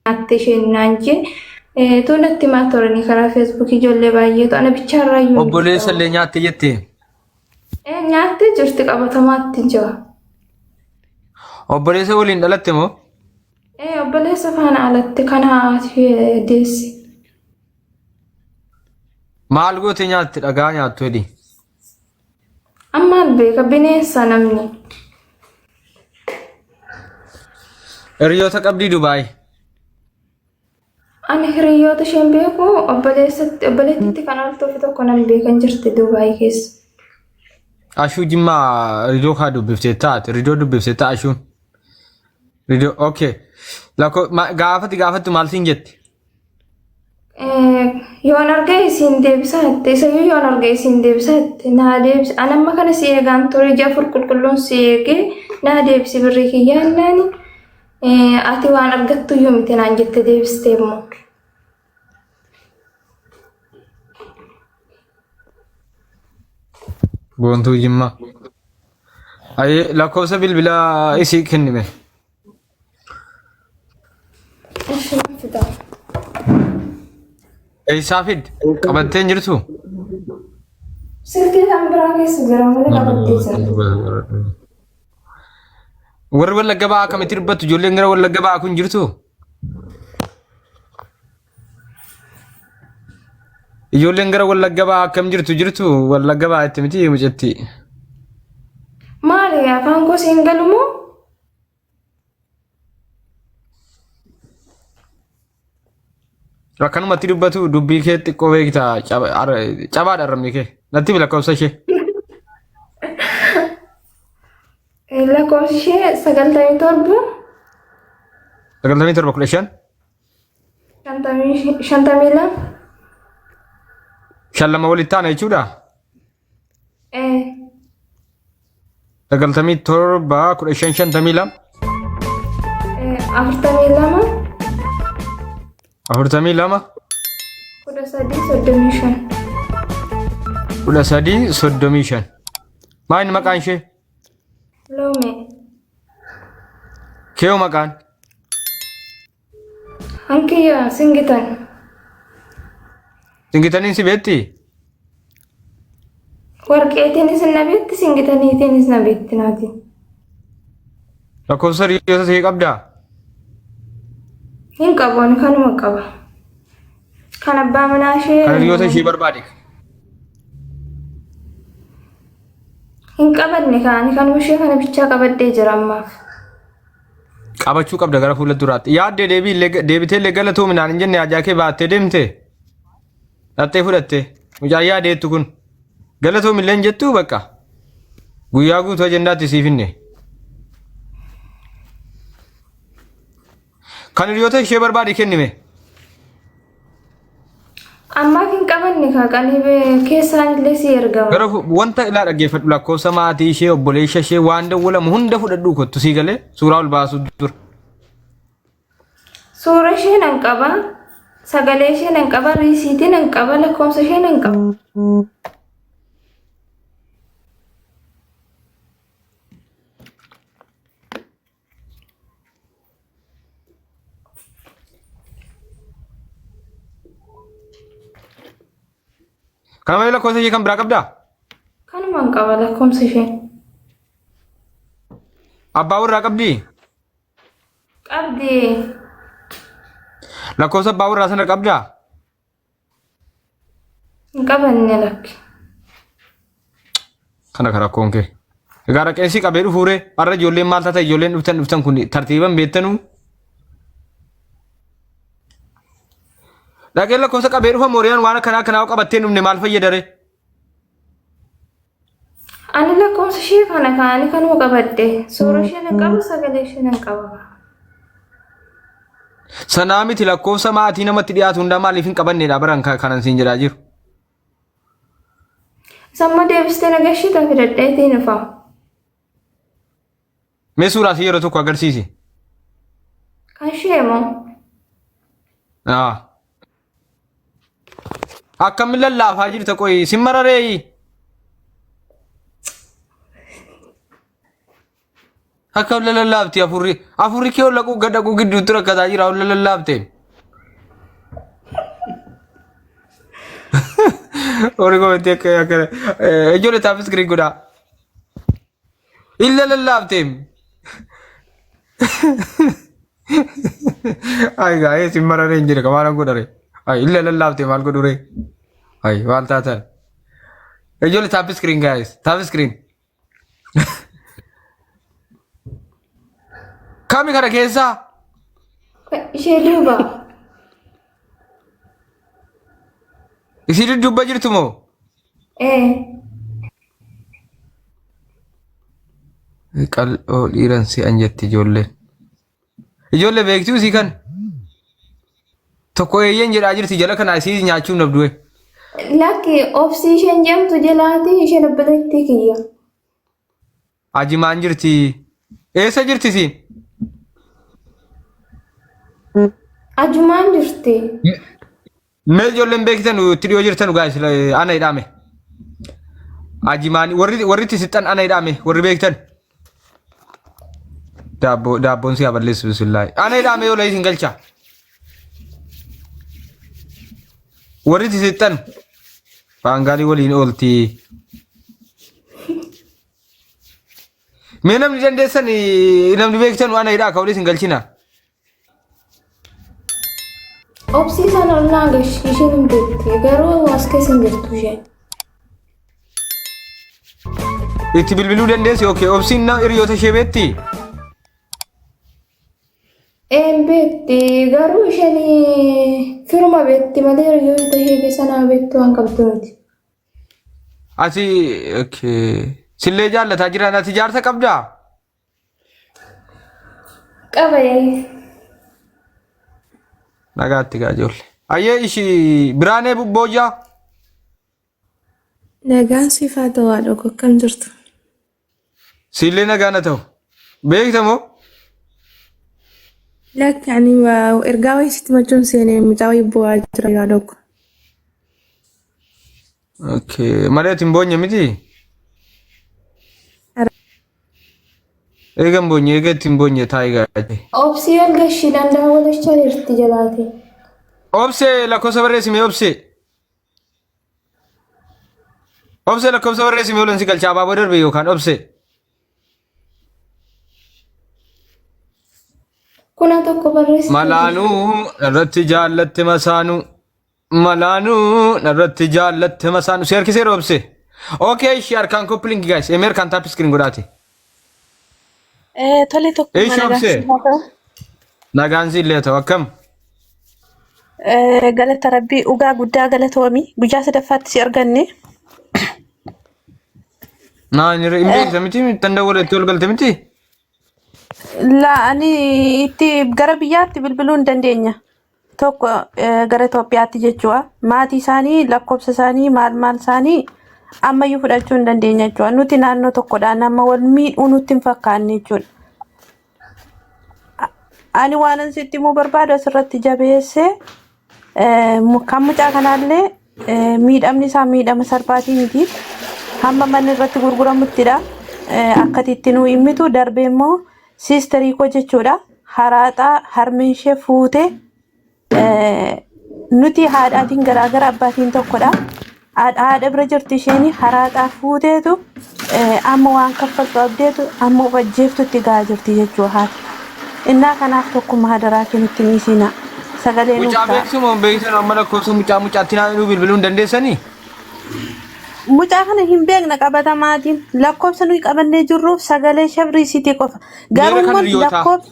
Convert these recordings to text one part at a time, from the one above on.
Nyaatte isheen naan jee tu natti himaa turanii karaa feesbuukii ijoollee baay'eetu ana bichaarraayyuu miti. Obboleessa illee nyaatte jette. Nyaattee jirti qabatamaatti jira. Obboleessa waliin dhalatte moo? Obboleessa faana alatti kana haati deessi. Maal goote nyaatte dhagaa nyaattu jedhi. Ammaan beeka bineensa namni. Hiriyoota qabdii Dubaay. Ani hiriyoota isheen beeku obboleessatti obboleettiitti kan oltuufi tokko nan beekan jirti Dubaay keessa. Ashuu Jimmaa Ridoo kaa dubbiftee taate Ridoo dubbiftee ta'a Ashuun. Ridoo okay. Lakko gaafati gaafattu maal siin jetti? Yoon argee isiin deebisaa jette isayyuu yoon argee isiin deebisaa jette naa deebisi an amma kana si eegaan ture ji'a afur qulqulluun si eegee naa deebisi birrii kiyyaa jennaani ati waan argattuyyuu miti naan jette deebistee immoo. Boontuu Jimmaa. Ayyee lakkoofsa bilbilaa isii kennime. Ishi nan fidaa. Eessaa fidde? Qabattee hin jirtu? Silkii kan biraa keessa jira malee qabattee jira. Warri Wallagga ba'aa akkamitti dubbatu? Ijoolleen gara Wallagga ba'aa kun jirtu? Ijoolleen gara Wallagga ba'aa akkam jirtu jirtu? Wallagga ba'aa itti miti mucatti. Maali afaan koo siin galu moo? Akkanumatti dubbatu dubbii kee xiqqoo beekta cabaadha arrabni kee. Natti himi lakkoofsa ishee. Lakkoofsi ishee 97. 97 15. 52. Shan lama walitti aana jechuudha. Ee. 97 15 52. 42. 42. 13 35. 13 35. Maal maqaan ishee? Loomee. Keeyo maqaan? Hankiyya singitan. Singitaniin si beekti? Warqeetiinis na beekti singitaniitiinis na beekti naati. Lakkoofsa hiriyoota ta'e qabdaa? Hin qabu ani kanuma qaba. Kan abbaa manaa ishee. Kan hiriyoota ishee barbaade. Hin qabanne kaani kanuma ishee kana bichaa qabadhee jira ammaaf. Qabachuu qabda gara fuula duraatti. Yaaddee deebii illee deebitee illee galatoomi naan hin jenne haajaa kee baattee deemte. Dhattee fudhatte. Mucaan yaadeettu kun. Galatoomi illee hin jettuu bakka. Guyyaa guutuu ajandaatti siif hinne. Kan hiriyoota ishee barbaade kennime. Ammaaf hin qabanne kaa qanii keessaan illee si ergama. Gara wanta ilaa dhaggeeffadhu lakkoofsa maatii ishee obboleessa ishee waan dawwalamu hunda fudhadhuu kottu sii galee suuraa ol baasuu dura. Suura ishee nan qaba, sagalee ishee nan qaba, riisiitii nan qaba, lakkoofsa ishee nan qaba. Kana malee lakkoofsa ishee kan biraa qabdaa? Kanumaan qaba lakkoofsa ishee. Abbaa warraa qabdii? Qabdi. Lakkoofsa abbaa warraa sana qabdaa? Hin qabanne lakki. Kana kan rakkoon kee. Egaa raqeensii qabee dhufuure har'a ijoolleen maal taata ijoolleen dhuftan dhuftan kun tartiiban beektanuu. Dhaqeen lakkoofsa qabee dhufa mooriyaan waan akkanaa akkanaa qabattee dhufne maal fayyadare? Ani lakkoofsa ishee kana kaani kanuma qabadhe. Suura ishee nan qaba, sagalee ishee nan qaba. Sanaa miti lakkoofsa maatii namatti dhiyaatu hundaa maaliif hin qabannedha baran kanan siin jedhaa jiru. Samma deebistee na gashiita fidadheetiin dhufa. Mee suuraa si yeroo tokko agarsiisi. Kan ishee moo? Ah. Akkamiin lallaafaa jirta qoyi sin marareeyi. Akka ol lallaafti afurri afurri kee ol dhaquu gad dhaquu gidduutti rakkataa jira ol lallaafte. Warri komentii akka akka ijoollee taap iskiriin godhaa. Illa lallaafteem. Ay gaa'ee sin mararee hin jire kamaalan godhare. Ay illa lallaafte maal godhure. Ay maal taatan. Ijoollee taap iskiriin gaa'es taap iskiriin. Kami kana keessaa? Ishee duuba. Isii dudduubba jirtu moo? Ee. Qal'oo dhiiran si'an jetti ijoolleen. Ijoollee beektuu isii kan? Tokko eeyyeen jedhaa jirti jala kanaa isii nyaachuun dhabdu'e. Lakki obsii isheen jedhamtu jalaati isheen obboleettii kiyya. Ajimaan jirti. Eessa jirti isiin? Ajumaan jirti. Mee ijoolleen beektan itti dhiyoo jirtan guys ana hidhaame. Ajimaan warri warri itti sixxan ana hidhaame warri beektan. Daabboo daabboon si haa balleessu bismillaahi. Ana hidhaame yoo layisin galcha. Warri itti sixxan baangaalii waliin oolti. Mee namni dandeessan namni beektan ana hidhaa ka waliin galchina. Obsii sana ol naa gashi isheen hin beekti garuu as keessa hin jirtu isheen. Itti bilbiluu dandeessi okay obsiin na hiriyoota ishee beekti. Een beekti garuu isheen firuma beekti malee hiriyoota ishee keessa nama beektu waan qabdu miti. Ati okay sillee jaallataa jiran ati jaarsa qabdaa? Qaba ee. Nagaatti gaa ijoollee. Ayyee ishii Biraanee Bubboojaa. Nagaan siif haa ta'u haadha koo akkam jirtu? Siillee nagaan haa ta'u. Beekta moo? Lakki ani ergaa wayii sitti machuun seenee mucaa wayii bu'aa jira haadha koo. Okay. Malee ati hin boonye miti? Eega hin boonye, eega itti hin boonye taa'i gaadhe. Obsii ol gashiidhaan daawwatachaa jirti jalaati. Obsee lakkoofsa barreessi mee obsee. Obsee lakkoofsa barreessi mee olan si galcha abaaboo darbe yookaan obsee. Kuna tokko barreessi. Malaanuu irratti jaallatte masaanuu. Malaanuu narratti jaallatte masaanuu. Si harkiseera obsee. Okay, ishii harkaan copy link guys. Emee harkaan tap screen godhaati. Tole tokkummaa Eeshi nagaan obsee. siif haa ta'u. Nagaan si illee ta'u akkam? Galata rabbii dhugaa guddaa galatoomi. Guyyaa sadaffaatti si arganne. Naa hin beekta miti tan dawwaletti ol galte miti. Laa ani itti gara biyyaatti bilbiluu hin dandeenya. Tokko gara Itoophiyaatti jechuudha. Maatii isaanii lakkoofsa isaanii maal maal isaanii ammayyuu fudhachuu hin dandeenya jechuudha. Nuti naannoo tokkodha nama wal miidhuu nutti hin fakkaanne jechuudha. Ani waanan sitti himuu barbaadu asirratti jabeessee kan mucaa kanaallee miidhamni isaa miidhama salphaatii miti. Hamma manni irratti gurguramuttidha. Akkati itti nuu himmitu darbee immoo siisterii koo jechuudha. Haraaxaa harmeen ishee fuutee nuti haadhaatiin garaagara abbaatiin tokkodha. Haadha bira jirti isheen haraaxaa fuuteetu amma waan kaffaltu abdeetu amma of ajjeeftutti gahaa jirti jechuudha haati. Innaa kanaaf tokkummaa hadaraa kee nutti hin dhiisinaa. Sagalee nuuf Mucaa ta'a. beektu moo hin beektan amma lakkoofsa mucaa mucaatti naa nuu bilbiluu hin dandeessanii? Mucaa kana hin beekna qabatamaatiin lakkoofsa nuyi qabannee jirru sagalee shabrii sitii qofa. Miira Garuu kan immoo hiriyootaa. lakkoofsa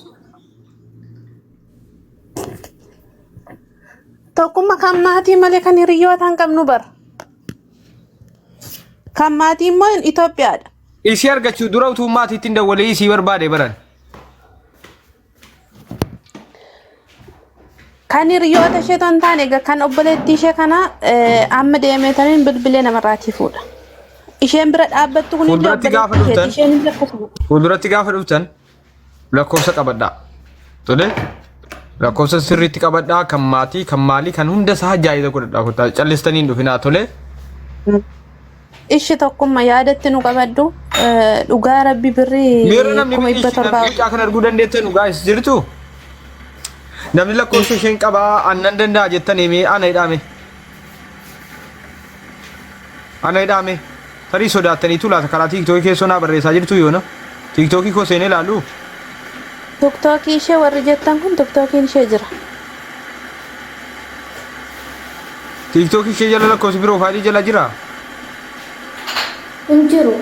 tokkummaa kan maatii malee kan hiriyyootaa hin qabnu bara. Kan maatii immoo Itoophiyaadha. Isii argachuu dura utuu maatiitti hin dawwalee isii barbaade baran. Kan hiriyoota ishee otoo hin taane egaa kan obboleettii ishee kana amma deemeetaniin bilbilee namarraatii fuudha. Isheen bira dhaabbattu kun illee Fuulduratti gaafa obboleettii dhuftan isheeti. Isheen illee akkasuma. fuulduratti gaafa dhuftan lakkoofsa qabadhaa. Tole lakkoofsa sirriitti qabadhaa kan maatii kan maalii kan hunda isaa jaayiza godhadhaa kottaa callistanii hin dhufinaa tole. Ishi tokkumma yaadatti nu qabadhu dhugaa rabbi birrii Miirri namni kuma biyyi dhibba ishii namni torbaa mucaa kana arguu dandeettan guys jirtu. Namni lakkoofsa isheen qabaa annan danda'a jettanii mee ana hidhaame. Ana hidhaame. Tarii sodaattaniitu laata karaa tiiktookii keessoo naa barreessaa jirtu yoona. Tiiktookii koo seenee ilaalu. Tiktookii ishee warri jettan kun tiktookiin ishee jira. Tiiktookii ishee jala lakkoofsi piroofaayilii jala jira. Hin jiru.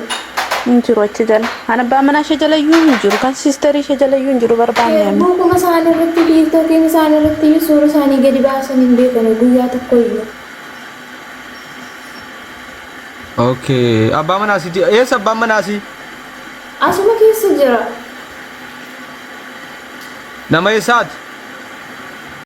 Hin jiru achi jala. Kan abbaa manaa ishee jala iyyuu hin jiru. Kan siisterii ishee jala iyyuu hin jiru barbaanne amma. Feesbuukuma isaanii irratti tiiktookiin isaanii irratti iyyuu suura isaanii gadi baasan hin beekani guyyaa tokko iyyuu. Okay. Abbaa manaa siiti. Eessa abbaan manaa sii? Asuma keessa jira. Nama eessaati?